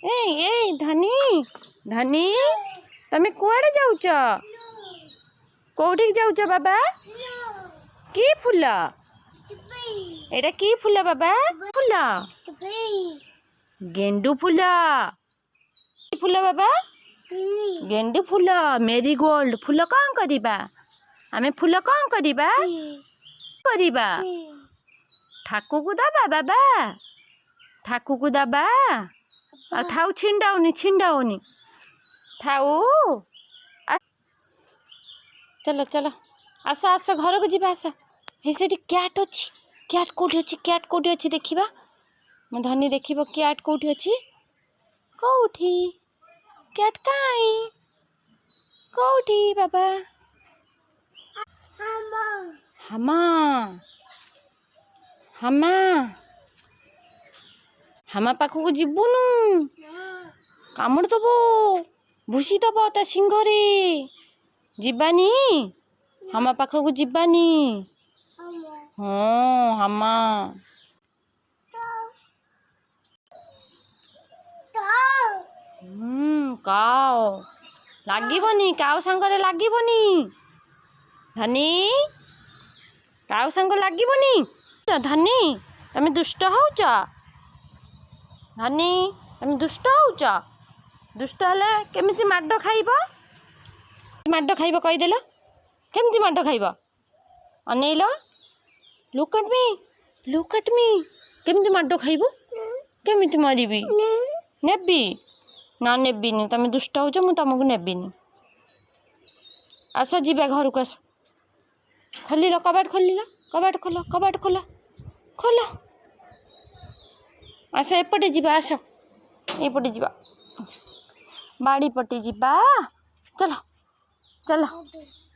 ଏଇ ଏଇ ଧନୀ, ଧନୀ, ତମେ କୁଆଡ଼େ ଯାଉଛ? କୋଉଠିକି ଯାଉଛ ବାବା? କି ଫୁଲ ଏଇଟା? କି ଫୁଲ ବାବା? ଫୁଲ ଗେଣ୍ଡୁ ଫୁଲ। କି ଫୁଲ ବାବା? ଗେଣ୍ଡୁ ଫୁଲ, ମେରିଗୋଲ୍ଡ ଫୁଲ। କ'ଣ କରିବା ଆମେ? ଫୁଲ କ'ଣ କରିବା? କରିବା ଠାକୁକୁ ଦବା ବାବା, ଠାକୁକୁ ଦବା। ଆଉ ଥାଉ, ଛିଣ୍ଡାଉନି, ଛିଣ୍ଡାଉନି, ଥାଉ। ଚାଲ ଚାଲ, ଆସ ଆସ, ଘରକୁ ଯିବା ଆସ। ହେ, ସେଠି କ୍ୟାଟ୍ ଅଛି। କ୍ୟାଟ୍ କେଉଁଠି ଅଛି? କ୍ୟାଟ୍ କେଉଁଠି ଅଛି ଦେଖିବା। ମୋ ଧନୀ ଦେଖିବ କ୍ୟାଟ୍ କେଉଁଠି ଅଛି। କେଉଁଠି କ୍ୟାଟ୍? କାଇଁ, କେଉଁଠି ବାବା? ହାମା, ହାମା, ହାମା ପାଖକୁ ଯିବୁନୁ। କାମୁଡ଼ି ଦବ, ଭୁସି ଦବ ତା ଶିଙ୍ଗରେ। ଯିବାନି, ହାମା ପାଖକୁ ଯିବାନି। ହଁ, ହାମା। ହୁଁ, କାଓ ଲାଗିବନି, କାଉ ସାଙ୍ଗରେ ଲାଗିବନି ଧନୀ, କାଉ ସାଙ୍ଗ ଲାଗିବନି। ଧନୀ, ତମେ ଦୁଷ୍ଟ ହଉଛ। ଧନୀ, ତମେ ଦୁଷ୍ଟ ହଉଛ। ଦୁଷ୍ଟ ହେଲେ କେମିତି ମାଡ଼ ଖାଇବ? ମାଡ଼ ଖାଇବ, କହିଦେଲ। କେମିତି ମାଡ଼ ଖାଇବ? ଅନେଇଲ। Look at me, look at me. କେମିତି ମାଡ଼ ଖାଇବ? କେମିତି ମାରିବି? ନେବି ନା? ନେବିନି। ତମେ ଦୁଷ୍ଟ ହଉଛ, ମୁଁ ତମକୁ ନେବିନି। ଆସ ଯିବା ଘରକୁ, ଆସ। ଖୋଲିଲ କବାଟ, ଖୋଲିଲ କବାଟ, ଖୋଲ କବାଟ, ଖୋଲ ଖୋଲ। ଆସ, ଏପଟେ ଯିବା, ଆସ, ଏପଟେ ଯିବା, ବାଡ଼ି ପଟେ ଯିବା। ଚାଲ ଚାଲ।